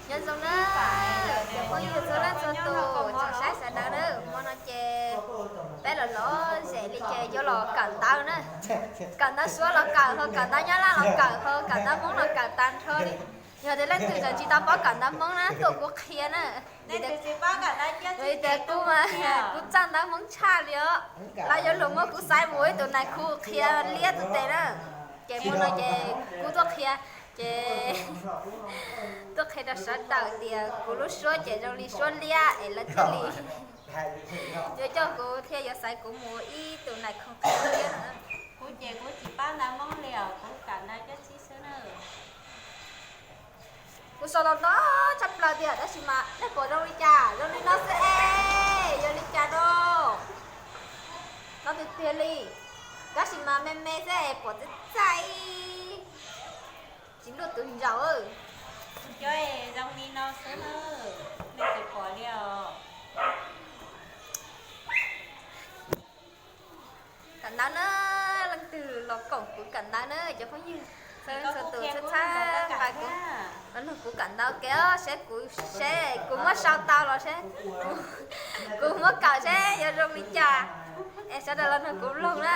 Nyob zoo na, cov phooj ywg txhua leej txhua tus tsoom saib sawv daws na, hmo no ces peb los lom zem li ces yuav los kawm ntawv na. Kawm ntawv Suav los kawm, ho kawm ntawv Nyab Laj los kawm, ho kawm ntawv Hmoob los kawm tag nrho li. Yog tias leej twg tseem tsis tau paub kawm ntawv Hmoob na, tuaj kuv qhia na. Yog tias kuv mas kuv txawj ntawv Hmoob tshaj li os. Lawv yuav luag muab kuv xaiv mus ua ib tug nais khu qhia liab tus tes na. Ces hmo no ces kuv tuaj qhia, ces tuaj qhia rau sawv daws tias kuv lub suab ces zoo li suab liab es lawv thiaj li yuav coj kuv thiab yuav xaiv kuv mus ua ib tug nais khu qhia liab no. Kuv ces kuv tsis paub ntawv Hmoob li os, kuv kawm ntawv cab txib xwb na. Kuv sau tau ntau tshaj plaws tiag, tab sis mas nej pom zoo li cas? Zoo li no xwb es yog li cas no? No tiag tiag li, tab sis mas me me xwb es pom txaij txaij, tsis luaj tus ntsaum. Cov zoo li no xwb na, nej tsis pom li os. Kawm ntawv na, leej twg los koom kuv kawm ntawv na cov phooj ywg. Txhua txhua tus txhawb txhawb nqa kuv, los nrog kuv kawm ntawv kev os, seb kuv, seb kuv muab sau tau los seb kuv muab kawm seb yuav zoo li cas. Es sawv daws los nrog kuv mloog na.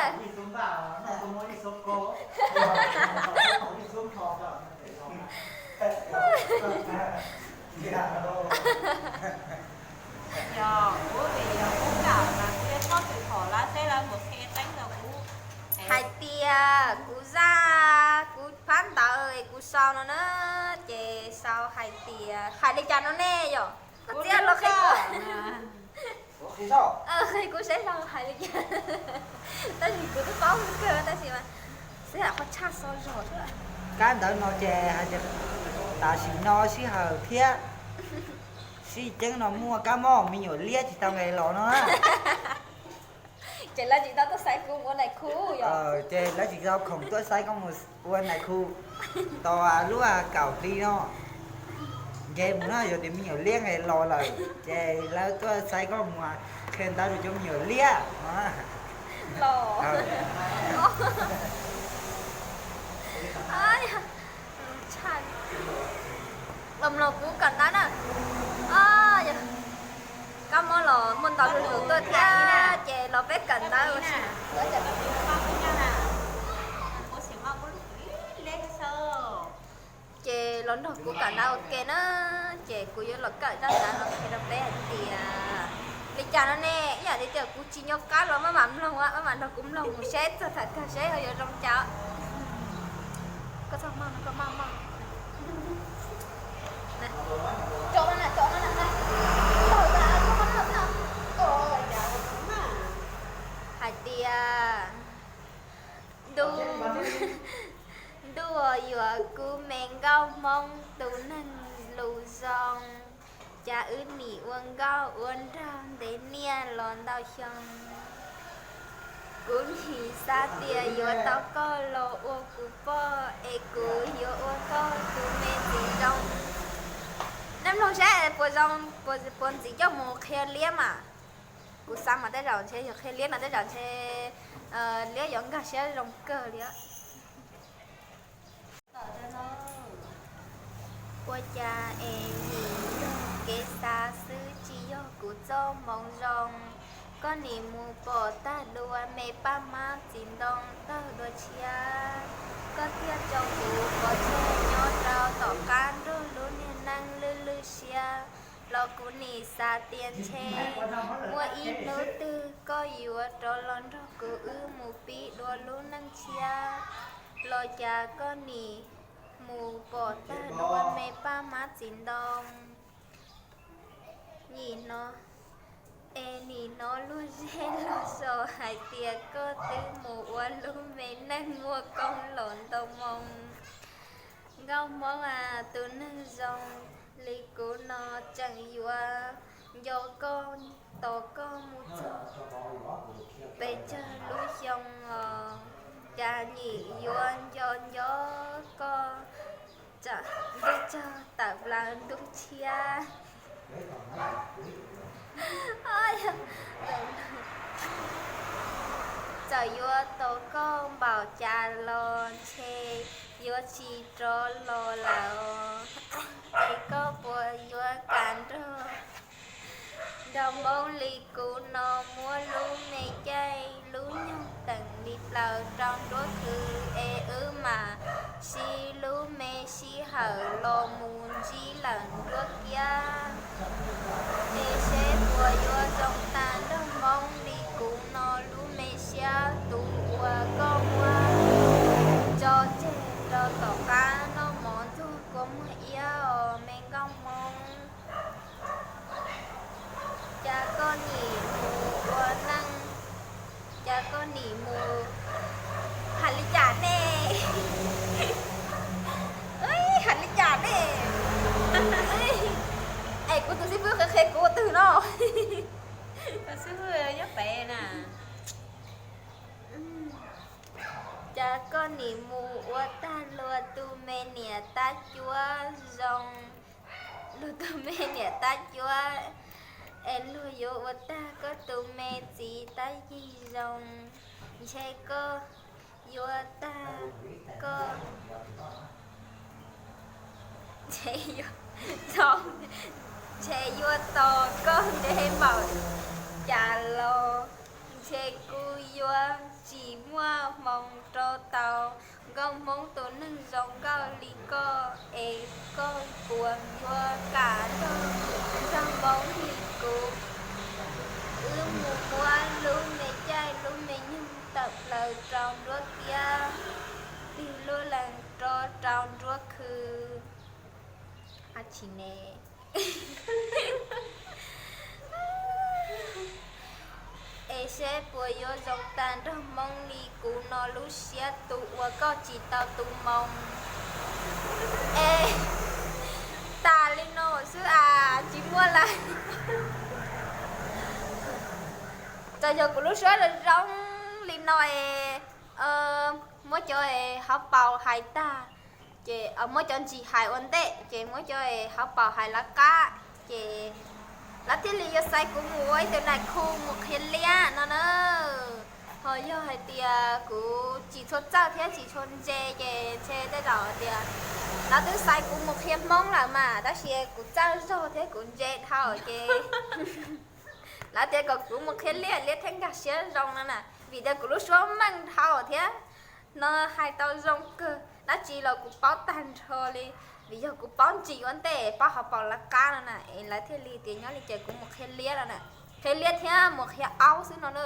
Yog kuv vim yog kuv kawm mas kuv yuav txhob txwm pom lawv seb lawv mus qhia tseeb rau kuv. Hais tias kuv zaj, kuv phab ntawv kuv sau no na, ces sau hais tias, hais li cas no ne yom? Koj txiav los qhia kuv. Kuv saib sau hais li cas, tab sis kuv twb paub kawg tab sis mas xib hawm qhov tshaj xo zog. Kab ntawv no ces hais tias tam sim no sij hawm thiab sib ceeb no muaj kab mob me nyuam liab tsis tau nqes los no. Ces lawv tsis tau tuaj xaiv kuv mus ua nais khu yom? Ces lawv tsis tau khoom tuaj xaiv koj mus ua nais khu tau lub kaum hli no. Nce mus no yog tias me nyuam liab nqes los lawm ces lawv tuaj xaiv koj mus qhia ntawv rau cov me nyuam liab no. Los, los mloog kuv kawm ntawv na. Kab mob los muaj ntau tus tuaj thiab ces los peb kawm ntawv ua si. Ces los nrog kuv kawm ntawv ua ke na, ces kuv yuav los kawm zaj ntawv no qhia rau peb hais tias li cas no ne, ib yam li tias kuv tsis nco qab los maj mam mloog, maj mam nrog kuv mloog mus seb txog tham kawg seb ho yuav zoo cas. Koj txhob maj, koj maj maj. Hais tias ntuj, ntuj yuav kub me nkauj Hmoob tus neeg lus zoo, cas wb nim ua nkauj ua nraug ntev niaj los ntau xyoo. Kuv nim xav tias yuav tau koj los ua kuv poj es kuv yuav ua koj tus me ntxim zoo. Nej mloog seb puas zoo, puas ntxim coj mus qhia liab mas. Kuv xav mas tej zaum ntshe yog qhia liab no tej zaum ntshe liab yuav nkag siab zoo kawg li. Ua cas es nim yog kev xav xwb tsis yog kuv txoj moo zoo. Koj nim mus pom tag dua me paj mab txiv ntoo tawg dua tshiab. Koj thiaj tso kuv pov tseg nyob rau tom qab nrog lub niag neej lwj lwj siab. Los kuv nim xav tias ntshe muaj ib hnub twg koj yuav rov los nrog kuv wb mus pib dua lub neej tshiab. Los cas koj nim mus pom tag dua me paj mab txiv ntoo. Nim no, es nim no luag zej luag zos hais tias koj twb mus ua lub me neej muaj koob los ntau moo. Nkauj Hmoob a, tus neeg zoo li kuv no tseem yuav nco koj, tos koj mus txog pes tsawg lub xyoo os, cas nim yuav nco nco koj, ntuj tsaug tawm plaws ntuj tshiab. Txawm yuav tos koj npaum cas los ntshe yuav tsis rov los lawm, es koj puas yuav kam nrog, nrog Hmoob li kuv no muab lub me caij lub nyoog teem li plaws rau nruab khw, es wb mam sib lub me sij hawm los mus ntsib lawm nruab kiab. Es seb puas yuav zoo tag nrog Hmoob li kuv no lub me siab, tus uas koj muab tso tseg rau tom qab noj mov ntxuag kua muag iab os me nkauj Hmoob. Cas koj nim mus ua neej, cas koj nim mus hais li cas ne? Hais li cas ne? Es kuv tus xib fwb qhia qhia kuv ua twg no? Tus xib fwb nyob pem na. Cas koj nim mus ua tag luag tus me niam tab cuab zoo, luag tus me niam tab cuab, es luag yuav ua tag koj tus me txiv tab yig zoo, ntshe koj yuav tag koj, ntshe yuav, ntshe yuav tos koj ntev npaum cas los ntshe kuv yuav tsis muaj hmoo rau tau nkauj Hmoob tus neeg zoo nkauj li koj, es koj puas yuav kam nrog, nrog Hmoob li kuv, wb mus muab lub me caij lub me nyoog tawm plaws rau nruab kiab, tig lub lees rov rau nruab khw. Ab tsis ne. Es seb puas yuav zoo tag nrog Hmoob li kuv no lub siab, tus uas koj tsis tau tu moo. Es tas li no xwb as, tsis muaj lawm. Txawm yog kuv lub suab zoo zoo li no es muab cov hauv paus hais tag, ces muab cov ntsis hais ua ntej, ces muab cov hauv paus hais lawv qab, ces lawv thiaj li yuav xaiv kuv mus ua ib tug nais khu mus qhia liab no na. Ho yog hais tias kuv tsis tshua txawj thiab tsis tshua ntse ces ntshe tej zaum tias lawv twb xaiv kuv mus qhia Hmoob lawm mas, tab sis kuv txawj zog thiab kuv ntse dhau ces lawv tias kom kuv mus qhia liab, liab thiaj nkag siab zoo no na, vim tias kuv lub suab meej dhau thiab no hais tau zoo kawg, dab tsi los kuv paub tag nrho li. Vim yog kuv paub ntsis ua ntej, paub hauv paus lawv qab no na, es lawv thiaj li tias nyob li ces kuv mus qhia liab no na, qhia liab thiab mus qhia aub xwb no na.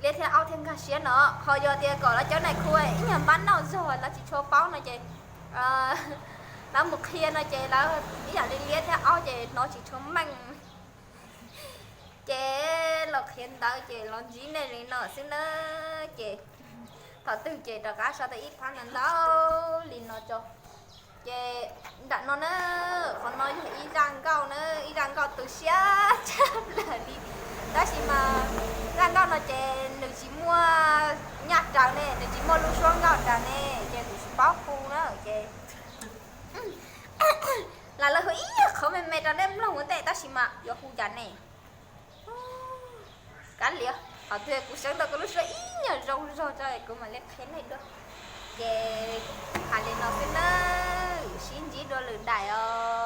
Liab thiab aub thiaj nkag siab no. Ho yog tias kom lawv cov nais khu ib nyuag npab nauj zog lawv tsis tshua paub no ces lawv mus qhia no ces lawv ib yam li liab thiab aub ces hnov tsis tshua meej. Ces los qhia ntawv ces los ntsib nej li no xwb na. Ces thaum twg ces rov qab sau tau ib phab ntau ntau li no tso. Ces nram no na, qhov no yog ib zaj nkauj na, ib zaj nkauj tu siab tshaj plaws li. Tab sis mas zaj nkauj no ces nws tsis muaj nyaj raws ne, nws tsis muaj lub suab nkauj raws ne, ces kuv tsis paub hu na ces lam los hu ib qho me me rau nej mloog ua ntej tab sis mas yuav hu cas ne. Kav liam, qhov twg kuv seev tau kuv lub suab ib nyuag zoo zog tso kuv mam li qhia nej dua. Ces hais li no xwb nawb, sib ntsib dua lwm daim os.